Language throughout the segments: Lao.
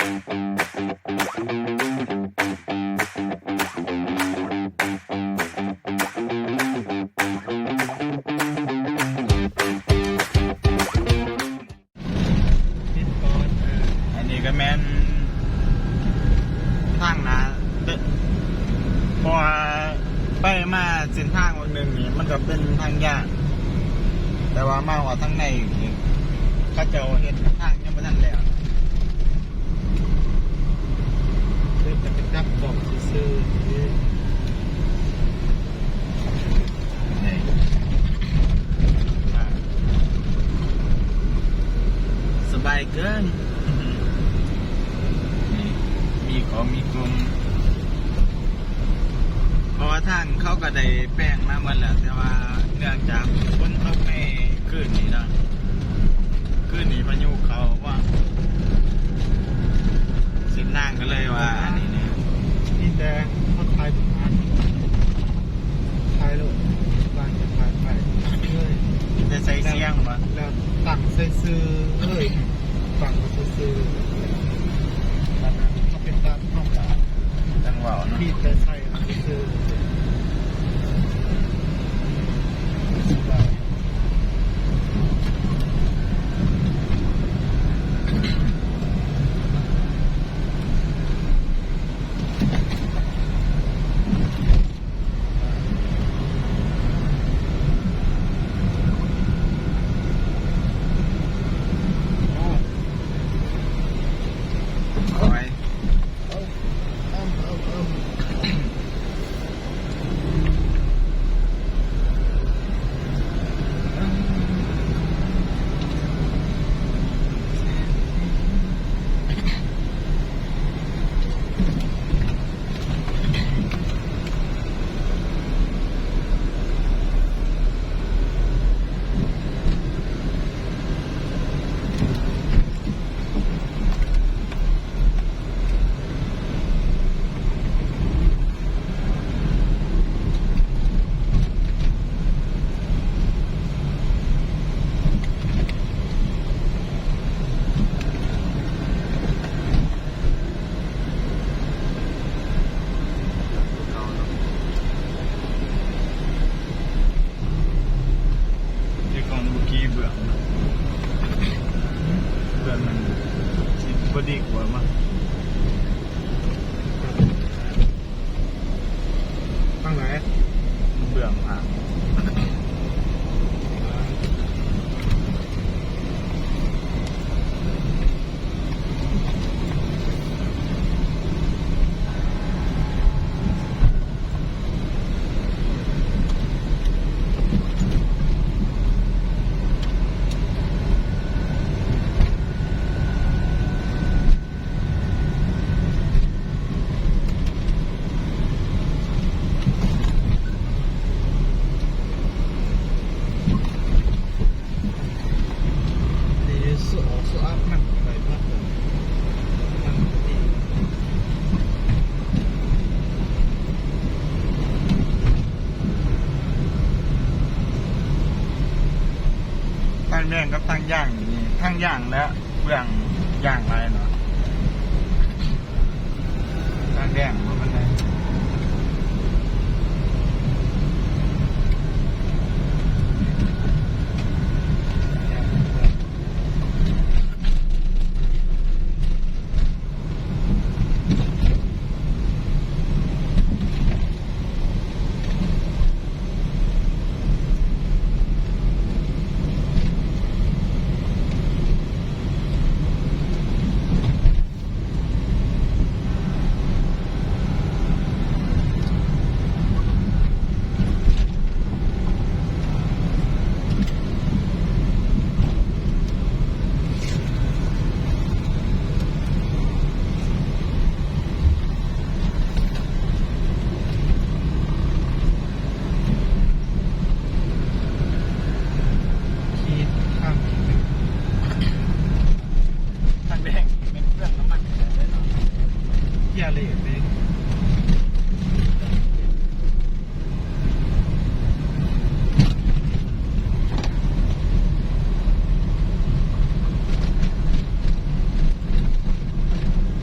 ອັນນີ້ກໍແມ່ນທາງໜ້າເດີ ເພາະວ່າໄປມາເສັ້ນທາງວັງໜຶ່ງນີ້ ມັນກໍເປັນທາງຍາງ ແຕ່ວ່າມາຮອດທາງໃນນີ້ ເຂົາເຈົ້າເຮັດທາງຍັງບໍ່ທັນແລ້ວ. ເດີນໄປກັບກ້ອງຊື່ໆ ນີ້ ສະບາຍເກີນ ນີ້ ມີຂອງມີກົງ ເພາະວ່າທາງເຂົາກໍໄດ້ແປງມາໝົດແລ້ວ ແຕ່ວ່າເນື່ອງຈາກຝົນຕົກໃນຄືນນີ້ເນາະ ຄືນນີ້ພາຍຸເຂົ້າວ່າ ເສັ້ນທາງກໍເລີຍວ່າອັນນີ້ນີ້ ມີແຕ່ເຂົາຖ່າຍຮູບ ຖ່າຍໂລດ ວາງຈະຖ່າຍໄປເລີຍ ມີແຕ່ໃສ່ສຽງບໍ່ ແລ້ວຕັ້ງໃສ່ຊື່ເລີຍ ຕັ້ງໃສ່ຊື່ ບັດນັ້ນເຂົາເປັນຕາມເຮົາກະ ຈັ່ງເວົ້າເນາະ ມີແຕ່ໃສ່ຊື່. ແຕ່ກ່ອນບໍ່ກີ້ເບື້ອງເນາະ ເບື້ອງນັ້ນຊິບໍ່ດີກວ່າມະ? ທາງໃດ? ເບື້ອງທາງ. ທາງແດງກັບທາງຢາງນີ້ ທາງຢາງແຫຼະ ເບື້ອງຢາງຫຼາຍເນາະ. ທາງແດງບໍ່ປານໃດ. ທາງແດງແມ່ນເຄື່ອງນ້ຳມັນເນາະ ເກຍເລກເດ້. ເ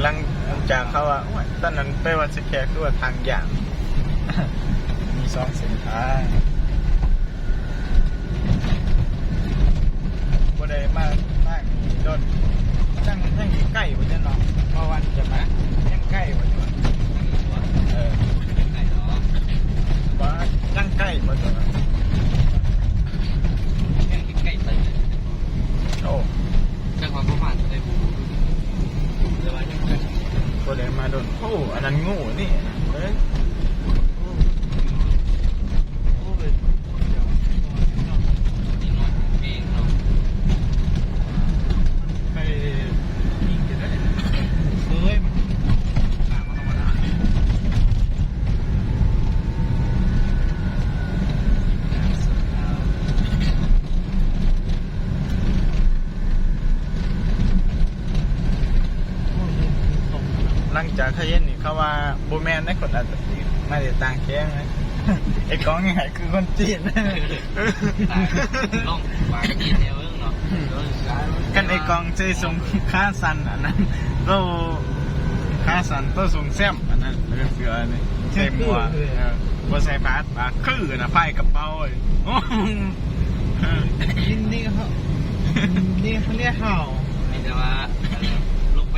ຫຼັງ ຫຼັງຈາກເຂົາວ່າ ໂອ້ຍ ຕອນນັ້ນໄປວັດສະແຄຄືວ່າທາງຍ່າງ ມີສອງເສັ້ນທາງ. ບໍ່ໄດ້ມາທາງນີ້ດົນ ຍັງ ຍັງອີກໄກບໍ່ຈັກເນາະ ເພາະວ່າຈະມາ ຍັງໄກບໍ່ຈັກ ເອີ ຍັງໄກເນາະ ວ່າຍັງໄກບໍ່ຈັກ ຍັງອີກໄກໄປ ໂອ້ ຈັກວ່າປະມານເທົ່າໃດບໍ່ຮູ້ ແຕ່ວ່າຍັງໄກ ບໍ່ໄດ້ມາດົນ ໂອ້ ອັນນັ້ນງູນີ້ ເອີ ຫຼັງຈາກເຂົາເຫັນນີ້ ເຂົາວ່າບໍ່ແມ່ນເດ້ ຄົນອາດຈະຕີນ ມາແຕ່ຕ່າງແຂວງນະ ໄອ້ກອງຍັງໃຫ້ຄືຄົນຈີນ ລອງປາກຈີນແດ່ເບິ່ງເນາະ ຄັນໄອ້ກອງໃສ່ສົ້ງຂາສັ້ນອັນນັ້ນ ໂຕຂາສັ້ນ ໂຕຊົງແຊມອັນນັ້ນ ເອີ ເສື້ອອັນນີ້ ໃສ່ໝວກ ເອີ ບໍ່ໃສ່ຜ້າ ປາກຄືນະ ພາຍກະເປົາ ໂອ້ ນີ້ ນີ້ເຂົາ ນີ້ເຂົາລຽກເຮົາ ມີແຕ່ວ່າລົງໄປ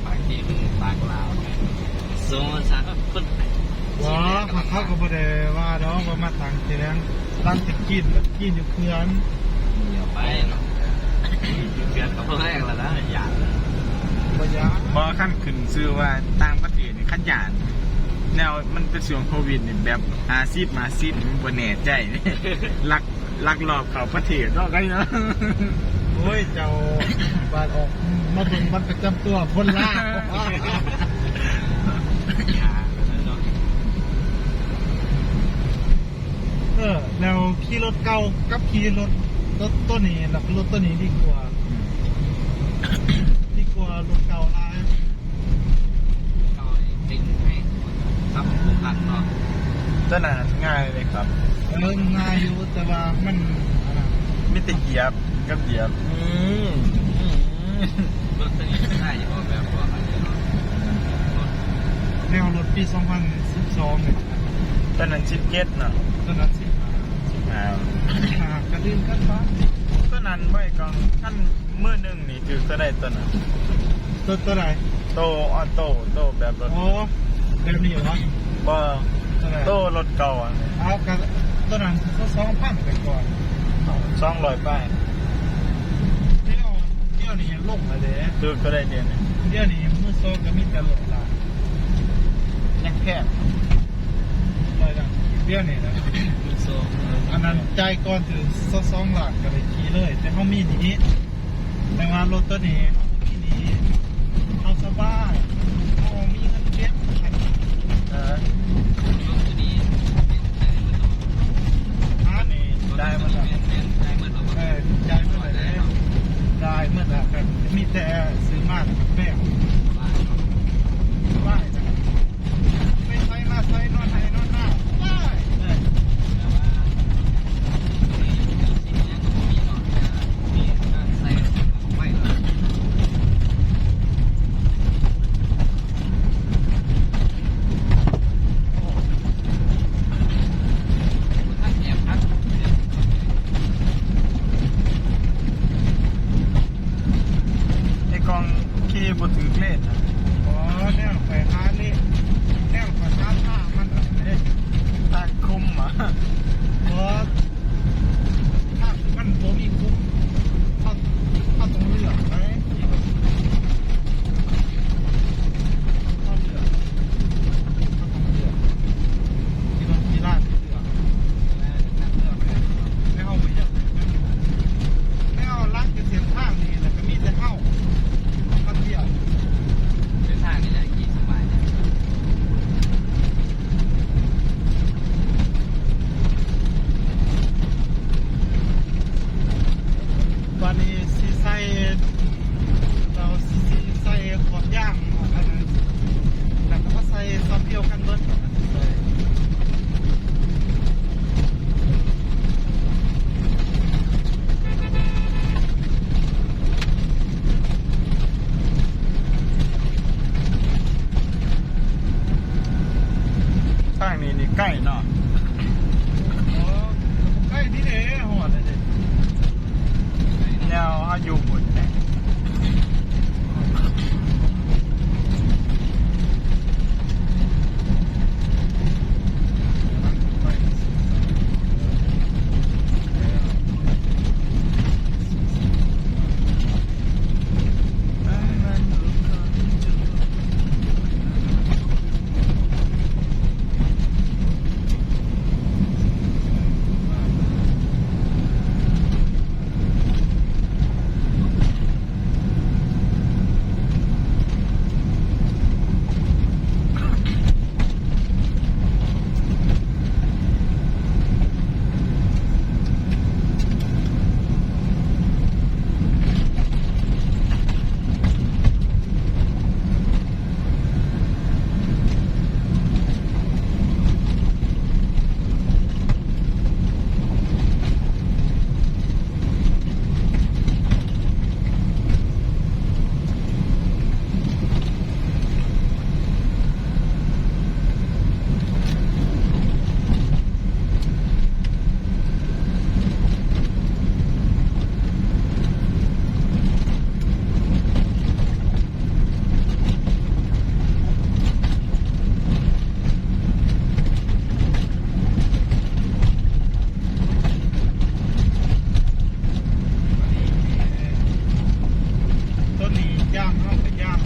ປາກຈີນ ປາກລາວ ສົມມຸດວ່າຄົນ ບໍ່ ເຂົາກໍບໍ່ໄດ້ວ່າດອກວ່າມາຕ່າງແຂວງ ຫຼັງຈາກກິນ ກິນຢູ່ເຂື່ອນ ຢ່າໄປເນາະ ຢູ່ເຂື່ອນກໍບໍ່ແຮງແລ້ວນະ ຢ້ານ ບໍ່ຢ້ານ ບໍ່ ຄັນຂຶ້ນຊື່ວ່າຕ່າງປະເທດນີ້ ຄັນຢ້ານ ແນວມັນເປັນຊ່ວງໂຄວິດນີ້ ແບບຫ້າສິບ ຫ້າສິບ ມັນບໍ່ແນ່ໃຈ ລັກ ລັກລອບເຂົ້າປະເທດເນາະ ໄກເນາະ ໂອ້ຍ ເຈົ້າບາດອອກມາເບິ່ງບັດປະຈຳຕົວຄົນລາວ ເອີ ແລ້ວຂີ່ລົດເກົ່າກັບຂີ່ລົດ ລົດໂຕນີ້ ແລ້ວກໍລົດໂຕນີ້ດີກວ່າ ດີກວ່າລົດເກົ່າຫຼາຍ. ເຂົາເປັນໃຫ້ຂັບບໍ່ທັນເນາະ ຕົວນັ້ນງ່າຍເລີຍຄັບ ເອີ ງ່າຍຢູ່ ແຕ່ວ່າມັນອັນນັ້ນ ມີແຕ່ຢຽບກັບຢຽບ ອືມ ອືມ ລົດຕົວນີ້ໃຊ້ບໍ່ ແບບວ່າອັນນີ້ເນາະ ລົດ ແນວລົດປີສອງພັນສິບສອງນີ້ ຕົວນັ້ນສິບເຈັດເນາະ ຕົວນັ້ນສິບຫ້າ ສິບຫ້າ ກະດື່ມກັນປານ ຕົວນັ້ນໄວ້ກ່ອນ ຄັນ ມື້ໜຶ່ງນີ້ຖືກເທົ່າໃດຕົວນັ້ນ? ຕົວ ຕົວໃດ? ໂຕອອໂຕ້ ໂຕແບບລົດ ໂອ້ ແບບນີ້ຫວາ? ບໍ່ ເທົ່າໃດ? ໂຕລົດເກົ່າອັນນີ້ ເອົາ ກະຕົວນັ້ນສອງພັນແຕ່ກ່ອນ ສອງຮ້ອຍປາຍ ດຽວ ດຽວນີ້ລົງແລ້ວເດ້ ຖືກເທົ່າໃດດຽວນີ້? ດຽວນີ້ມືສອງກະມີແຕ່ລົດລາວ ຍັງແພງ ຮ້ອຍລ້ານ ດຽວນີ້ນະ ມືສອງ ອັນນັ້ນຈ່າຍກ່ອນຖືກຊາວສອງລ້ານ ກະໄດ້ຂີ່ ເລີຍ ແຕ່ເຮົາມີໜີ້ ແຕ່ວ່າລົດໂຕນີ້ເຮົາບໍ່ມີໜີ້ ເຮົາສະບາຍ ເຮົາມີເງິນເກັບ. ເອີ ລົດໂຕນີ້ ອັນນີ້ຈ່າຍໝົດແລ້ວ ເອີ ຈ່າຍໝົດແລ້ວ ຈ່າຍໝົດແລ້ວ ກໍມີແຕ່ຊື້ມາແລ້ວກໍແປງ ສະບາຍ. ໄປໃສມາໃສ ນອນໄຮ່ນອນນາ ສະບາຍເລີຍ. ໄອ້ກ້ອງຂີ່ບໍ່ຖືກເລນ ບໍ່ ແນວຂ້ອຍຫາເລນ ແນວຂ້ອຍຫາທາງມັນເດ້ ທາງຄຸມຫວາ ບໍ່ ທາງທີ່ມັນບໍ່ມີຄຸມ ເຮົາ ເຮົາຕ້ອງເລືອກໄປ ເຮົາເລືອກ ເຮົາຕ້ອງເລືອກ ທີ່ວ່າທີ່ລານ ແລ້ວເຮົາບໍ່ຢາກ ແລ້ວຫຼັງຈາກເສັ້ນທາງນີ້ແລ້ວກໍມີແຕ່ເຮົາຄົນດຽວ ເສັ້ນທາງນີ້ແຫຼະຂີ່ສະບາຍ. ບາດນີ້ຊິໃສ່ ເຮົາຊິໃສ່ຂອບຢາງ ອັນນັ້ນ ແລ້ວກໍມາໃສ່ຊ້ຳດຽວກັນເບິດ. ທາງນີ້ນີ້ໃກ້ເນາະ ໂອ້ ໃກ້ນີ້ເດ້ ຮອດແລ້ວເດ້ ແນວເຮົາຢູ່ພຸ້ນແຫຼະ. ໂຕນີ້ຢາງເຮົາກໍຢາງ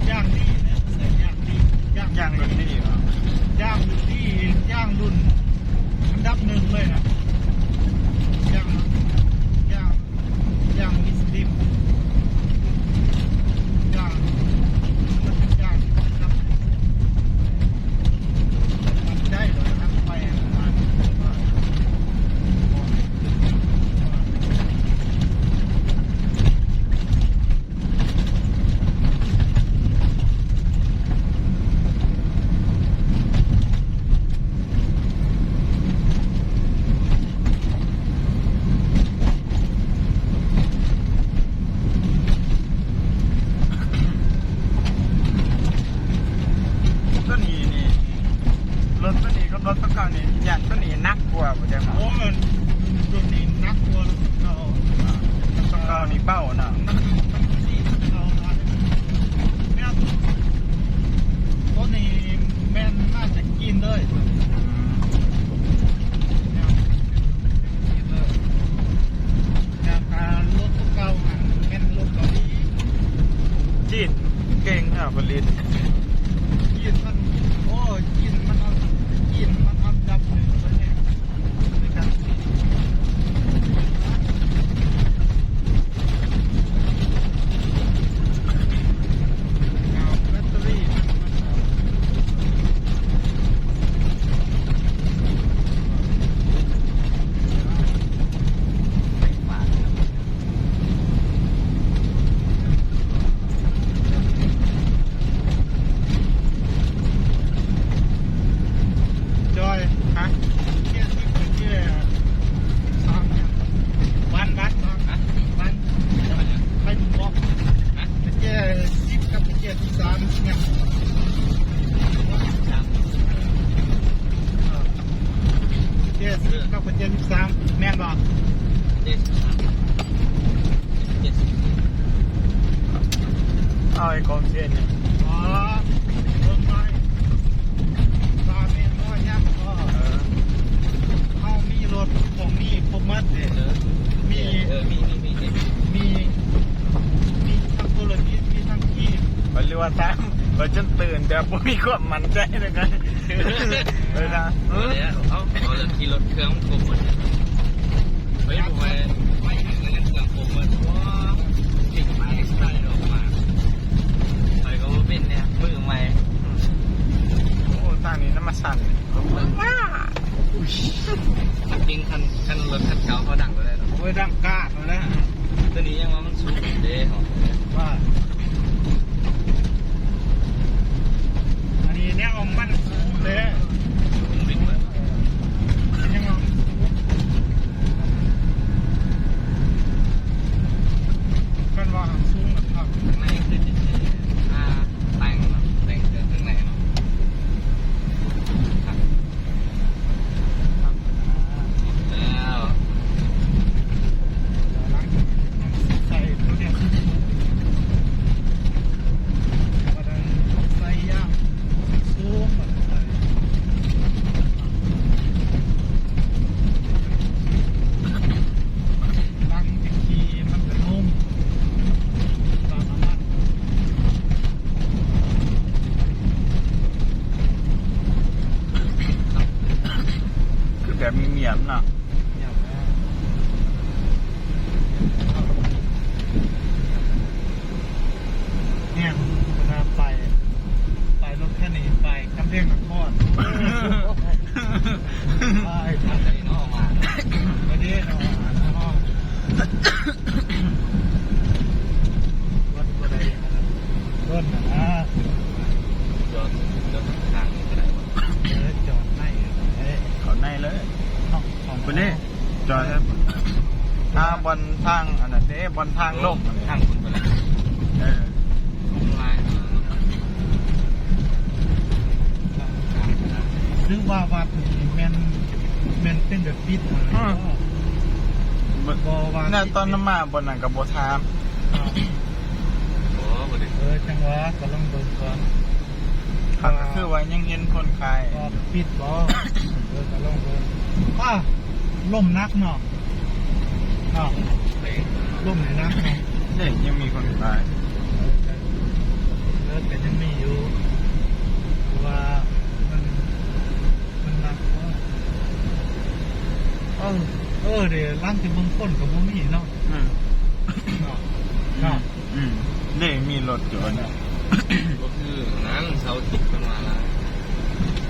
ຢາງດີນະ ໃສ່ຢາງດີ ຢາງ ຢາງລຸ້ນນີ້ຫວາ ຢາງລຸ້ນນີ້ ຢາງລຸ້ນອັນດັບໜຶ່ງເລີຍນະ ຢາງ ຢາງ ຢາງມີສະລິມ ຢາງ ຢາງອັນດັບໜຶ່ງ ໝັ້ນໃຈເລີຍນະ ໄປ ໂຕນີ້ນີ້ ລົດໂຕນີ້ກັບລົດໂຕເກົ່ານີ້ ຢ້ານໂຕນີ້ໜັກກວ່າບໍ່ຈັກເນາະ. ໂອ້ຍ ໂຕນີ້ໜັກກວ່າລົດເກົ່າ ລົດເກົ່ານີ້ເບົາເນາະ ມັນ ມັນ ມັນ ໂຕນີ້ແມ່ນມາຈາກຈີນເລີຍ ອືມ ແລ້ວກໍລົດເກົ່າຫັ້ນແມ່ນລົດເກົາຫຼີ ຈີນເກັ່ງນະຜະລິດ ຈີນມັນ ໂອ້ ຈີນມັນ ຈີນມັນອັນດັບໜຶ່ງເລີຍ ໃນການຜະລິດ ເຈັດສິບ ເຈັດສິບ ເອົາໄອ້ກອງເຊນນີ້ ອໍ ເບິ່ງໄວ້ ວ່າແມ່ນບໍ່ຍັງບໍ່ ເອີ ເຮົາມີລົດຂອງນີ້ຄົບໝົດເດ້ ເອີ ມີ ເອີ ມີ ມີ ມີ ມີ ມີທັງໂທລະທິດ ມີທັງຄີບ ຂ້ອຍເລີຍວ່າຖາມ ຂ້ອຍຈົນຕື່ນ ແຕ່ບໍ່ມີຄວາມໝັ້ນໃຈນະ ເອີນະ ເອົາ ເອົາແລ້ວ ເອົາ ເອົາແລ້ວ ຂີ່ລົດເຄື່ອງຄົບໝົດ ເຮີ້ຍ ບໍ່ໄປ ໄປຫາເງິນເຄື່ອງຄົບໝົດ ວ້າ ເກັ່ງຫຼາຍ ສະໄຕອອກມາ ຂ້ອຍກໍບໍ່ເປັນແດ່ ມືໃໝ່ ໂອ້ ທາງນີ້ນະ ມາສັ່ນ ເກັ່ງ ຄັນ ຄັນລົດຄັນເກົ່າເຂົາດັງກວ່າໄດ້ເນາະ ໂອ້ຍ ດັງກາດ ໂຕນີ້ຍັງວ່າມັນສູງເດ້ ວ່າ ອັນນີ້ແນວມັນສູງເດ້ ສູງບິນເບິດ ຍັງວ່າມັນສູງ ຄັນວ່າສູງລະຄັກ ຂ້າງໃນຄືຊິ ອ່າ ແຕ່ງເນາະ ແຕ່ງເຄື່ອງຂ້າງໃນເນາະ ຄັກ. ແລ້ວ ໃສ່ໂຕນີ້ ໃສ່ຢ່າງສູງ ຫຼັງຈາກຂີ່ມັນກະນຸ່ມ ຕາມນ້ຳມັນ ຄືແບບງຽບໆເນາະ ງຽບແລ້ວ ແຮງ ເວລາໄປ ໄປລົດຄັນນີ້ໄປກຳແພງນະຄອນ ໄປທາງໃດເນາະ ມາ ໄປເດ້ເນາະ ມາເນາະ ວັດບໍ່ໄດ້ ອັນນັ້ນ ເອີ້ນນະ ຈອດ ຈອດທາງນີ້ກໍໄດ້ ເອີ ຈອດໃນ ເອີ ເຂົ້າໃນເລີຍ ເຂົ້າ ເຂົ້າ ພຸ້ນເດ້ ຈອດ ຫາບ່ອນທາງອັນນັ້ນເດ້ ບ່ອນທາງລົງ ທາງພຸ້ນໄປແລ້ວ ເອີ ຫຼາຍ ຫຼືວ່າວັດນີ້ແມ່ນ ແມ່ນເປັນແບບປິດ ອືມ ບໍ່ວ່າ ແນວຕອນນຳມາບ່ອນນັ້ນກໍບໍ່ຖາມ ເອີ ບໍ່ໄດ້ ເອີ ຈັ່ງວ່າກໍລອງເບິ່ງກ່ອນ ຫາກກໍຄືວ່າຍັງເຫັນຄົນຂາຍ ວ່າປິດບໍ່ ເອີ ກໍລອງເບິ່ງ ອ້າ ລົມໜັກເນາະ ເນາະ ລົມນີ້ໜັກເນາະ ເດ້ ຍັງມີຄົນຂາຍ ເອີ ກໍຍັງມີຢູ່ ເພາະວ່າມັນ ມັນໜັກເນາະ ເອີ ເອີ ເດ້ ຫຼັງຈາກເບິ່ງຄົນກໍບໍ່ມີເນາະ ອືມ ເນາະ ອືມ ເນາະ ອືມ ເດ້ ມີລົດຢູ່ອັນນັ້ນ ກໍຄືນັ້ນ ເສົາອາທິດເພິ່ນວ່າຫຼາຍ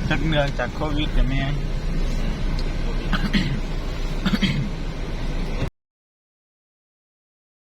ຈັກເນື່ອງຈາກໂຄວິດກໍແມ່ນ ອືມ ໂຄວິດ